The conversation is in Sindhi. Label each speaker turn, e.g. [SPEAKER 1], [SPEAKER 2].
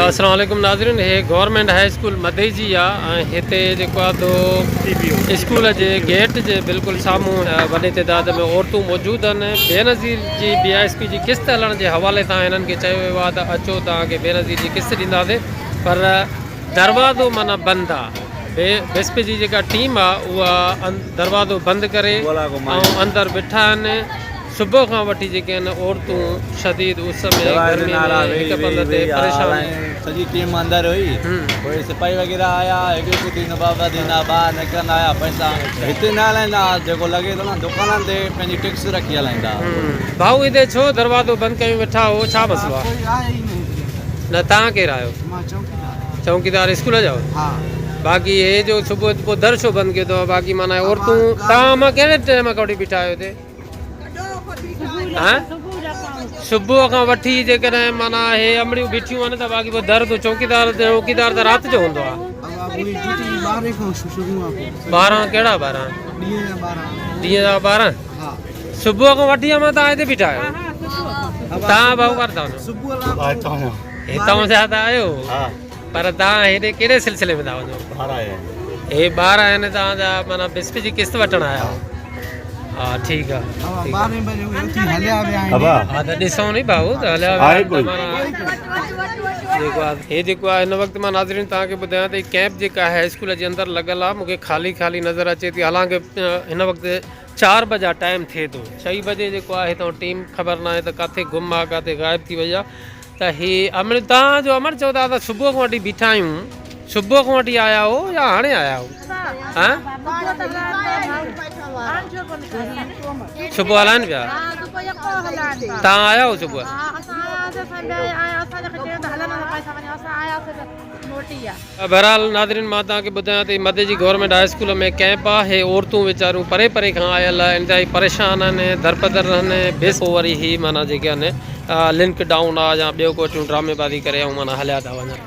[SPEAKER 1] السلام عليڪم ناظرين هي گورنمينٽ هائي اسڪول مديجي آ ۽ هتي جيڪو آ تو اسڪول جي گيٽ جي بلڪل سامهون وڏي تعداد ۾ عورتون موجود آهن بينظير جي بي I S P جي قسط هلڻ جي حوالي سان هنن کي چيو ويو آ ته اچو توهان کي بينظير جي قسط ڏينداسين پر دروازو معنيٰ بند آ بي ايس پي جي جيڪا ٽيم آ اها دروازو بند ڪري ۽ اندر ويٺا آهن صبح کان وٺي جيڪي آهن عورتون شديد اس ۾ گرمي ۾ هڪ پنڌ تي پريشان آهن.
[SPEAKER 2] سڄي ٽيم اندر هئي پوء سپاهي وغيره آيا هڪ هڪ ٿيندو بابا ٿيندا ٻاهر نڪرندا آيا پئسا هتي نه هلائيندا جيڪو لڳي ٿو نه دڪانن تي پنهنجي ٽيڪس رکي هلائيندا.
[SPEAKER 1] ڀائو هتي ڇو دروازو بند ڪيون ويٺا هو ڇا مسئلو آهي. نه توهان ڪير آهيو. چونڪيدار اسڪول جا باقي هي جو صبح پوء در ڇو بند ڪيو اٿو باقي معنيٰ عورتون توهان مان ڪهڙي ٽائيم کان وٺي بيٺا آهيو هتي. صبح کان وٺي جيڪڏهن معنيٰ هي امڙيون بيٺيون آهن ته باقي پوء در تو چوڪيدار چوڪيدار ته رات جو هوندو آهي. ٻارهن ڪهڙا ٻارهن؟ ڏينهن جا ٻارهن صبح کان وٺي امان تان هتي بيٺا آهيو تان ڀائو ڪر ٿا وڃو هتان جا ته آهيو پر تان هيڏي ڪهڙي سلسلي ۾ ٿا وڃو هي ٻار آهن تان جا معنيٰ بسڪ جي قسط وٺڻ آيا آهيو ها ٺيڪ آ ها ته ڏسون ني ڀائو ته هليا ويا آهن ته معنيٰ جيڪو آ هي جيڪو آ هن وقت مان ناظرين توهان کي ٻڌايان ته هي ڪيمپ جيڪا آهي هاء اسڪول جي اندر لڳل آ مونکي خالي خالي نظر اچي ٿي حالانڪه هن وقت چار بجا ٽائيم ٿئي ٿو چئي بجي جيڪو آ هتان ٽيم خبر ناهي ته ڪاٿي گم آ ڪاٿي غائب ٿي وئي آ ته هي امڙ تان جو امڙ چئو ٿا ته صبح کان وٺي بيٺا آهيون صبح کان وٺي آيا هو يا هاڻي آيا هو ها صبح هلائن پيا تان آيا هو صبح بهرحال ناظرين مان توهان کي ٻڌايان ته هي مدي جي گورنمينٽ هاء اسڪول ۾ ڪئمپ آ هي عورتون ويچاريون پري پري کان آيل انتهائي پريشان آهن درپدر آهن بي پوء وري هي معنيٰ جيڪي آهن لنڪ ڊائون آ يا ٻيو ڪو ٽيون ڊرامي بازي ڪري ۽ معنيٰ هليا ٿا وڃن.